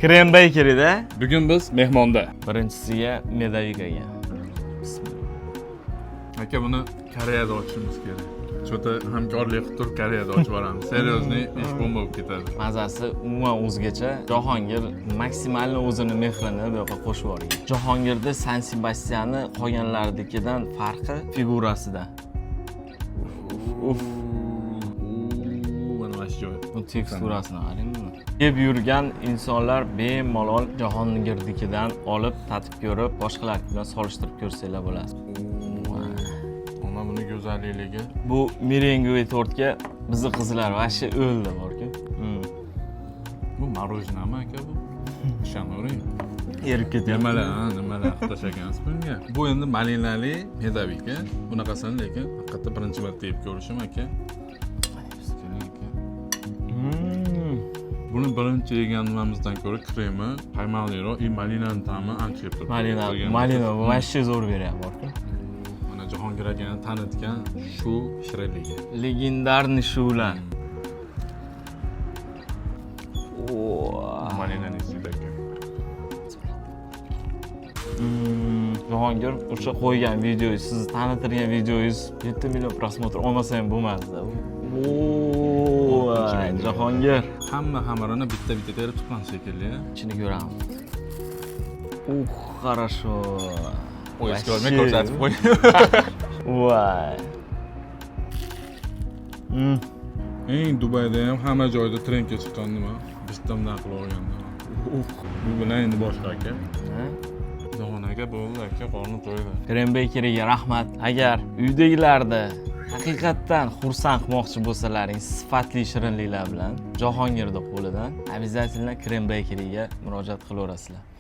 Krem Bakery'da. Bugun biz mehmonda. Birinchisiga медовик aka. Aka, buni Koreyada ochishimiz kerak. Что-то hamkorlik qilib turib Koreyada ochib yuboramiz. Серьезный ish, bomba bo'lib ketadi. Mazasi umuman o'zgacha. Jahongir maksimalni o'zini mehrini bu yoqqa qo'shib yuborgan. Jahongirda San Sebastianni qolganlarnikidan farqi figurasida. Uf. Mana shu joy. Bu teksturasini qarang buni. Yeb yurgan insonlar bemalol Jahongirnikidan olib, tatib ko'rib, boshqalar bilan solishtirib ko'rsanglar bo'ladi. Ona, buni go'zallikligi. Bu меренговый tortga bizni qizlar вообще o'ldi borku. Bu мороженое aka bu? Ishonavering. Erib ketyapti. Nimalar, ha, nimalar qilib tashlagansiz bunga. Bu endi malinali медовик a. Bunaqasini lekin haqiqatda birinchi marta yeb ko'rishim, aka. Keling, aka. Buni birinchi yegan nimamizdan ko'ra kremi qaymoqliroq и malinani ta'mi ancha kelib turibdi. Malina, malina вообще zo'r beryapti borku. Mana, Jahongir akani tanitgan shu shirinligi. Легендарный shular. Oo. Malinani ichida, aka. Jahongir, o'sha qo'ygan videoyingiz, sizni tanittirgan videoyingiz 7 million просмотр olmasa ham bo'lmasdi. Oo, Jahongir. Hamma xamirini bitta bitta terib chiqqan shekilli. Ichini ko'ramiz. Ух, хорошо. O'zingiz ko'rmay Вообще. ko'rsatib qo'ying. Voy. Eng Dubayda ham hamma joyda trendga chiqqan nima? Bitta bundan qilib olganda. Bu bilan endi boshqa, aka. Ha? Jahon aka, bo'ldi, aka, qornim to'ydi. Krem Bakeryga rahmat. Agar uydagilarda haqiqatdan xursand qilmoqchi bo'lsalaring sifatli shirinliklar bilan Jahongirni qo'lidan, обязательно Krem Bakeryga murojaat qilaverasizlar.